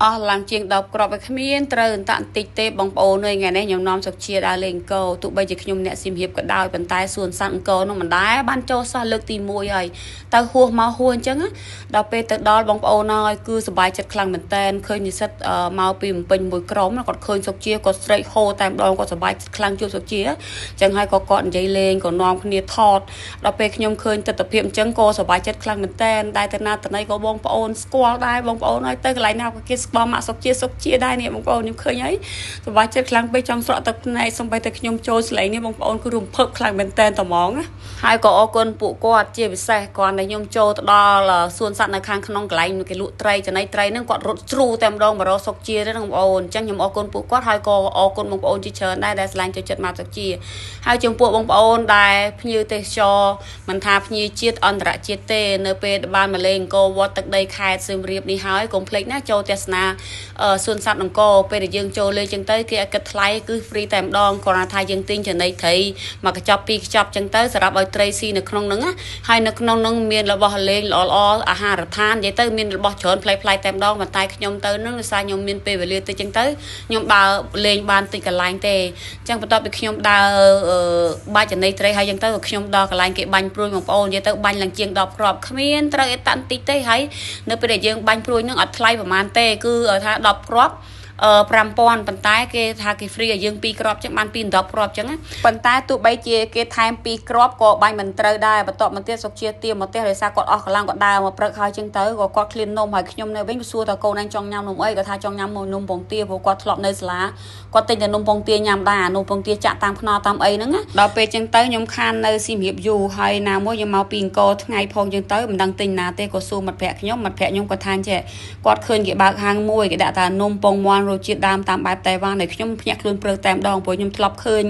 អស់ឡើងជាង10គ្រាប់ឲ្យគ្មានត្រូវអន្តៈបន្តិចទេបងប្អូនអើយថ្ងៃនេះខ្ញុំនាំសុកជាដើរលេងអង្គរទោះបីជាខ្ញុំអ្នកសៀមរាបក៏ដោយប៉ុន្តែសួនសត្វអង្គរនោះមិនដែរបានចូលសោះលើកទី1ហើយទៅហួសមកហួសអញ្ចឹងណាដល់ពេលទៅដល់បងប្អូនហើយគឺសប្បាយចិត្តខ្លាំងមែនតែនឃើញនិស្សិតមកពីភ្នំពេញមួយក្រុមគាត់ឃើញសុកជាគាត់ស្រែកហូតែម្ដងគាត់សប្បាយចិត្តខ្លាំងជួបសុកជាអញ្ចឹងហើយក៏គាត់និយាយលេងក៏នាំគ្នាថតដល់ពេលខ្ញុំឃើញទស្សនភាពអញ្ចឹងក៏សប្បាយចិត្តខ្លាំងមែនតែនដែរទៅណាទៅណីក៏បងប្អូនស្គាល់ដែរបងប្អូនហើយទៅកន្លែងណាក៏គេស្គាល់ម៉ាក់សុកជាសុកជាដែរនេះបងប្អូនខ្ញុំឃើញហើយសប្បាយចិត្តខ្លាំងពេកចង់ស្រក់ទឹកភ្នែកសំបីតែខ្ញុំចូលស្លេងនេះបងប្អូនគឺរំភើបខ្លាំងមែនតែនត្មងណាហើយក៏អរគុណពួកគាត់ជាពិសេសគាត់ដែលខ្ញុំចូលទៅដល់សួនសត្វនៅខាងក្នុងកន្លែងគេលក់ត្រីចំណីត្រីហ្នឹងគាត់រត់ជ្រូតែម្ដងមករកសុកជាទេបងប្អូនអញ្ចឹងខ្ញុំអរគុណពួកគាត់ហើយក៏អរគុណបងប្អូនជាច្រើនដែរដែលស្រឡាញ់ចូលចិត្តម៉ាក់សុកជាហើយចំពោះបងប្អូនដែលភ្ញៀវទេសចរមិនថាភ្ញៀវជាតិអន្តរជាតិទេនៅពេលបានមកលេងអង្គរវត្តទឹកដីខេត្តសៀមរាបនេះហើយកុំភ្លេចណាចូលទស្សនាសួនសត្វអង្គរពេលដែលយើងចូលលេងចឹងទៅគេឲ្យគិតថ្លៃគឺ free តែម្ដងគ្រាន់តែថាយើងទិញចំណីត្រីមកកញ្ចប់ពីរកញ្ចប់ចឹងទៅសម្រាប់ឲ្យត្រីស៊ីនៅក្នុងហ្នឹងណាហើយនៅក្នុងហ្នឹងមានរបស់លេងល្អៗអាហារដ្ឋាននិយាយទៅមានរបស់ច្រើនប្លែកៗតែម្ដងប៉ុន្តែខ្ញុំទៅហ្នឹងដោយសារខ្ញុំមានពេលវេលាតិចចឹងទៅខ្ញុំដើរលេងបានតិចកន្លែងទេអញ្ចឹងបន្ទាប់ពីខ្ញុំដើរបាច់ចំណីត្រីហើយចឹងទៅខ្ញុំដល់កន្លែងគេបាញ់ព្រួយបងប្អូននិយាយទៅបាញ់ឡើងជាង10គ្រាប់គ្មានត្រូវអេតាន់តិចទេហើយនៅពេលដែលយើងបាញ់ព្រួយហ្នឹងអត់ថ្លៃប្រហែលទេគឺថា10គ្រាប់5000ប៉ុន្តែគេថាគេ free ឲ្យយើង2គ្រាប់ចឹងបាន2 10គ្រាប់ចឹងណាប៉ុន្តែទោះបីជាគេថែម2គ្រាប់ក៏បាញ់មិនត្រូវដែរបន្ទាប់មកទៀតសុកជាទៀមមកផ្ទះដោយសារគាត់អស់កម្លាំងគាត់ដើរមកព្រឹកហើយចឹងទៅក៏គាត់ឃ្លាននំហើយខ្ញុំនៅវិញសួរតើកូនឯងចង់ញ៉ាំនំអីគាត់ថាចង់ញ៉ាំនំពងទាព្រោះគាត់ធ្លាប់នៅសាលាគាត់ទិញតែនំពងទាញ៉ាំដែរនំពងទាចាក់តាមខ្នល់តាមអីហ្នឹងណាដល់ពេលចឹងទៅខ្ញុំខាននៅសៀមរាបយូរហើយណាមួយខ្ញុំមកពីអង្គរថ្ងៃផងចឹងទៅមិនដឹងទិញណាទេក៏សួរមិត្តភក្តិខ្ញុំមិត្តភក្តិខ្ញុំគាត់ថាចេះគាត់ឃើញគេបើកហាងមួយគេដាក់ថានំពងមាន់រសជាតិដើមតាមបែបតៃវ៉ាន់ហើយខ្ញុំភ្ញាក់ខ្លួនព្រឹកតែម្ដងព្រោះខ្ញុំធ្លាប់ឃើញ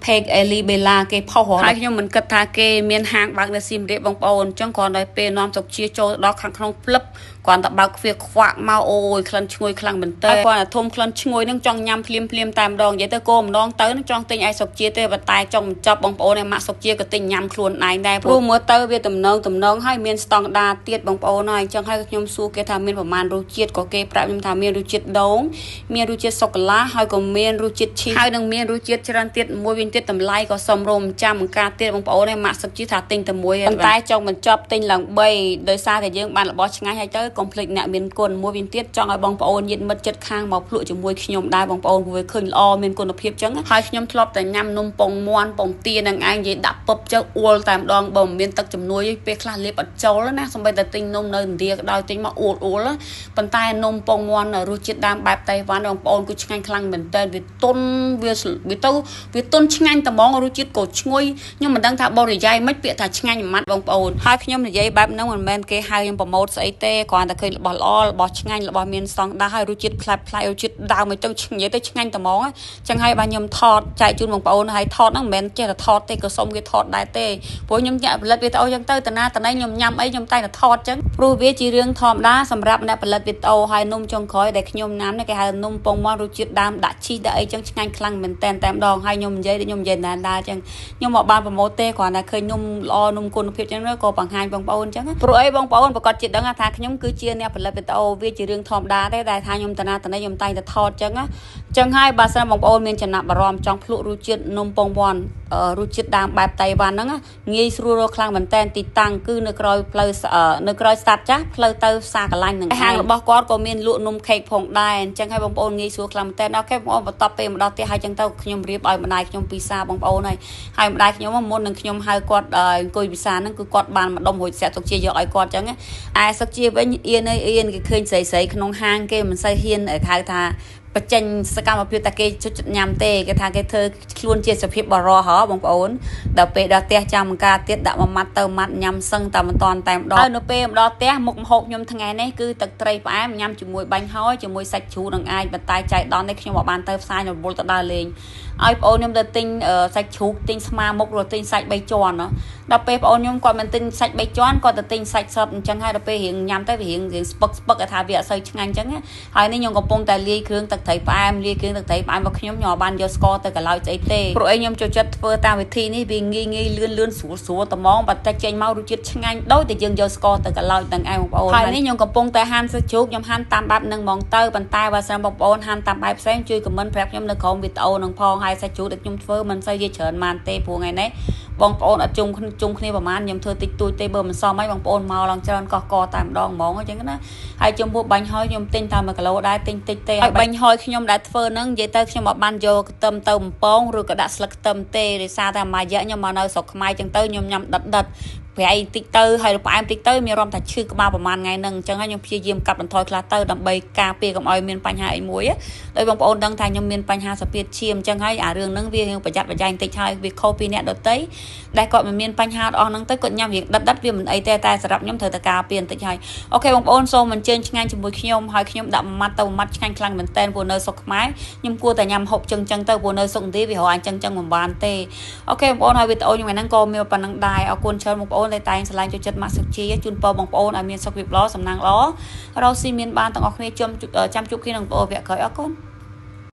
page Eli Bella គេផុសហើយខ្ញុំមិនគិតថាគេមានហាងបើកនៅសៀមរាបបងប្អូនអញ្ចឹងគ្រាន់តែពេលនាំសុកជាចូលដល់ខាងក្នុងផ្លឹបគ្រាន់តែបើកទ្វារខ្វាក់មកអូយក្លិនឈ្ងុយខ្លាំងមែនតើគ្រាន់តែធំក្លិនឈ្ងុយនឹងចង់ញ៉ាំភ្លាមភ្លាមតែម្ដងនិយាយទៅគោម្ដងទៅនឹងចង់ទិញឲ្យសុកជាទេប៉ុន្តែចង់បញ្ចប់បងប្អូនឯម៉ាក់សុកជាក៏ទិញញ៉ាំខ្លួនឯងដែរព្រោះមើលទៅវាតំណងតំណងហើយមានស្តង់ដាទៀតបងប្អូនហើយអញ្ចឹងហើយខ្ញុំសួរគេថាមានប្រមាណរសជាតិក៏គេប្រាប់ខ្ញុំថាមានរសជាតិដូងមានរសជាតិសូកូឡាហើយក៏មានរសជាតិឈីសហើយនឹងមានរសជាតិច្រើនទៀតមួយវិញទៀតតម្លៃក៏សមរម្យចាំបង្ការទៀតបងប្អូនឯម៉ាក់សុកជាថាទិញតែមួយប៉ុន្តែចង់បញ្ចប់ទិញឡើង3ដោយសារតែយើងបានរបស់ឆ្ងាញ់ហើយទៅកុំភ្លេចអ្នកមានគុណមួយវិញទៀតចង់ឲ្យបងប្អូនញាតិមិត្តចិត្តខាងមកភ្លក់ជាមួយខ្ញុំដែរបងប្អូនព្រោះវាឃើញល្អមានគុណភាពចឹងហើយខ្ញុំធ្លាប់តែញ៉ាំនំពងមាន់ពងទានឹងឯងនិយាយដាក់ពឹបចុះអួលតែម្ដងបើមិនមានទឹកជំនួយពេលខ្លះលេបអត់ចូលណាសំបីតែទិញនំនៅឥណ្ឌាក៏ដោយទិញមកអួលអួលប៉ុន្តែនំពងមាន់រសជាតិដើមបែបតៃវ៉ាន់បងប្អូនគឺឆ្ងាញ់ខ្លាំងមែនតើវាទន់វាវាទៅវាទន់ឆ្ងាញ់ត្មងរសជាតិក៏ឈ្ងុយខ្ញុំមិនដឹងថាបរិយាយមិនពាក្យថាឆ្ងាញ់ម៉ាត់បងប្អូនហើយខ្ញុំនិយាយបែបហ្នឹងមិនមែនគេហៅខ្ញុំប្រម៉ូទស្អីទេគ្រាន់តែឃើញរបស់ល្អរបស់ឆ្ងាញ់របស់មានស្តង់ដារហើយរសជាតិប្លែកប្លែករសជាតិដើមឲ្យទៅនិយាយទៅឆ្ងាញ់ត្មងអញ្ចឹងហើយបាទខ្ញុំថតចែកជូនបងប្អូនហើយថតហ្នឹងមិនមែនចេះតែថតទេក៏សុំគេថតដែរទេព្រោះខ្ញុំញាក់ផលិតវីដេអូអញ្ចឹងទៅតាណាតណៃខ្ញុំញ៉ាំអីខ្ញុំតែងតែថតអញ្ចឹងព្រោះវាជារឿងធម្មតាសម្រាប់អ្នកផលិតវីដេអូហើយនំចុងក្រោយដែលខ្ញុំញ៉ាំនេះគេហៅនំពងមាន់រសជាតិដើមដាក់ឈីសដាក់អីចឹងឆ្ងាញ់ខ្លាំងមែនតែនតែម្ដងហើយខ្ញុំនិយាយខ្ញុំនិយាយណាស់ដែរចឹងខ្ញុំមកបានប្រម៉ូទទេគ្រាន់តែឃើញនំល្អនំគុណភាពចឹងក៏បង្ហាញបងប្អូនចឹងព្រោះអីបងប្អូនប្រកាសជាដឹងថាខ្ញុំគឺជាអ្នកផលិតវីដេអូវាជារឿងធម្មតាទេដែលថាខ្ញុំតាណាតនេះខ្ញុំតែងតែថតចឹងចឹងហើយបើសិនបងប្អូនមានចំណាប់អារម្មណ៍ចង់ភ្លក់រសជាតិនំពងមាន់រសជាតិដើមបែបតៃវ៉ាន់ហ្នឹងងាយស្រួលរកខ្លាំងមែនតែនទីតាំងគឺនៅក្រោយផ្លូវនៅក្រោយស្តាប់ចាស់ផ្លូវទៅផ្សារកលាញ់ហ្នឹងហាងរបស់គាត់ក៏មានលក់នំខេកផងដែរអញ្ចឹងហើយបងប្អូនងាយស្រួលខ្លាំងមែនតែនអូខេបងប្អូនបន្ទាប់ពេលមកដល់ផ្ទះហើយចឹងទៅខ្ញុំរៀបឲ្យម្ដាយខ្ញុំពិសាបងប្អូនហើយហើយម្ដាយខ្ញុំមុននឹងខ្ញុំហៅគាត់អង្គុយពិសាហ្នឹងគឺគាត់បានម្ដុំរួចសាក់ទុកជាយកឲ្យគាត់ចឹងឯសុកជាវិញអៀនអៀនគេឃើញស្រីស្រីក្នុងហាងគេមិនសូវហ៊ានហៅថាបញ្ចេញសកម្មភាពតែគេចុចញ៉ាំទេគេថាគេធ្វើខ្លួនជាសុភាពបរោះហ៎បងប្អូនដល់ពេលដល់ផ្ទះចាំបង្ការទៀតដាក់មួយម៉ាត់ទៅម៉ាត់ញ៉ាំសឹងតែមិនតាន់តែម្ដងហើយនៅពេលមកដល់ផ្ទះមុខម្ហូបខ្ញុំថ្ងៃនេះគឺទឹកត្រីផ្អែមញ៉ាំជាមួយបាញ់ហើយជាមួយសាច់ជ្រូកនឹងឯងបន្តែចៃដន្យនេះខ្ញុំអត់បានទៅផ្សាយរវល់ទៅដើរលេងឲ្យប្អូនខ្ញុំទៅទិញសាច់ជ្រូកទិញស្មាមុខឬទិញសាច់3ជាន់ដល់ពេលប្អូនខ្ញុំគាត់មិនទិញសាច់3ជាន់គាត់ទៅទិញសាច់សុទ្ធអញ្ចឹងហើយដល់ពេលរៀងញ៉ាំទៅវារៀងរៀងស្ពឹកស្ពឹកថាវាអត់សូវឆ្ងាញ់អញ្ចឹងហើយនេះខ្ញុំកំពុងតែលាយគ្រឿងទឹក ត្រីផ្អែមលាយគ្រឿងទឹកត្រីផ្អែមរបស់ខ្ញុំខ្ញុំអត់បានយកស្ករទៅកឡោចស្អីទេព្រោះអីខ្ញុំចូលចិត្តធ្វើតាមវិធីនេះវាងាយងាយលឿនលឿនស្រួលស្រួលត្មងបន្តិចចេញមករសជាតិឆ្ងាញ់ដូចតែយើងយកស្ករទៅកឡោចទាំងឯងបងប្អូនហើយនេះខ្ញុំកំពុងតែហាន់សាច់ជ្រូកខ្ញុំហាន់តាមបែបនឹងហ្មងទៅប៉ុន្តែបើសិនបងប្អូនហាន់តាមបែបផ្សេងជួយ comment ប្រាប់ខ្ញុំនៅក្រោមវីដេអូនឹងផងហើយសាច់ជ្រូកដែលខ្ញុំធ្វើមិនសូវជាច្រើនម៉ានទេព្រោះថ្ងៃនេះបងប្អូនអត់ជុំជុំគ្នាប្រហែលខ្ញុំធ្វើតិចតួចទេបើមិនសមអីបងប្អូនមកឡើងច្រើនកោះកតែម្ដងហ្មងអញ្ចឹងណាហើយចំពោះបាញ់ហយខ្ញុំទិញតាម1គីឡូដែរទិញតិចទេហើយបាញ់ហយខ្ញុំដែលធ្វើហ្នឹងនិយាយទៅខ្ញុំអត់បានយកខ្ទឹមទៅបំពងឬក៏ដាក់ស្លឹកខ្ទឹមទេដោយសារតែមួយរយៈខ្ញុំមកនៅស្រុកខ្មែរអញ្ចឹងទៅខ្ញុំញ៉ាំដិតដិតប្រៃតិចទៅហើយផ្អែមតិចទៅមានអារម្មណ៍ថាឈឺក្បាលប្រហែលថ្ងៃហ្នឹងអញ្ចឹងហើយខ្ញុំព្យាយាមកាត់បន្ថយខ្លះទៅដើម្បីការពារកុំឲ្យមានបញ្ហាអីមួយដោយបងប្អូនដឹងថាខ្ញុំមានបញ្ហាសពាតឈាមអញ្ចឹងហើយអារឿងហ្នឹងវារៀងប្រយ័ត្នប្រយែងតិចហើយវាខុសពីអ្នកដទៃដែលគាត់មិនមានបញ្ហាអស់ហ្នឹងទៅគាត់ញ៉ាំរៀងដិតដិតវាមិនអីទេតែសម្រាប់ខ្ញុំត្រូវតែការពារបន្តិចហើយ OK បងប្អូនសូមអញ្ជើញឆ្ងាញ់ជាមួយខ្ញុំហើយខ្ញុំដាក់មួយម៉ាត់ទៅមួយម៉ាត់ឆ្ងាញ់ខ្លាំងមែនតើព្រោះនៅស្រុកខ្មែរខ្ញុំគួរតែញ៉ាំហូបចឹងចឹងទៅព្រោះនៅស្រុកឥណ្ឌាវារកអញ្ចឹងចឹងមិនបានទេ OK បងប្អូនហើយវីដេអូខ្ញុំថ្ងៃហ្នឹងក៏មានប៉ុណ្្នឹងដែរអរគុណច្រើនបងប្អូនដែលតែងស្រឡាញ់ចូលចិត្តម៉ាក់សុជាជូនពរបងប្អូនឲ្យមានសុខភាពល្អសំណាងល្អរកស៊ីមានបានទាំងអស់គ្នាចាំជួបគ្នានឹងបងប្អូនវគ្គក្រោយអរគុណ។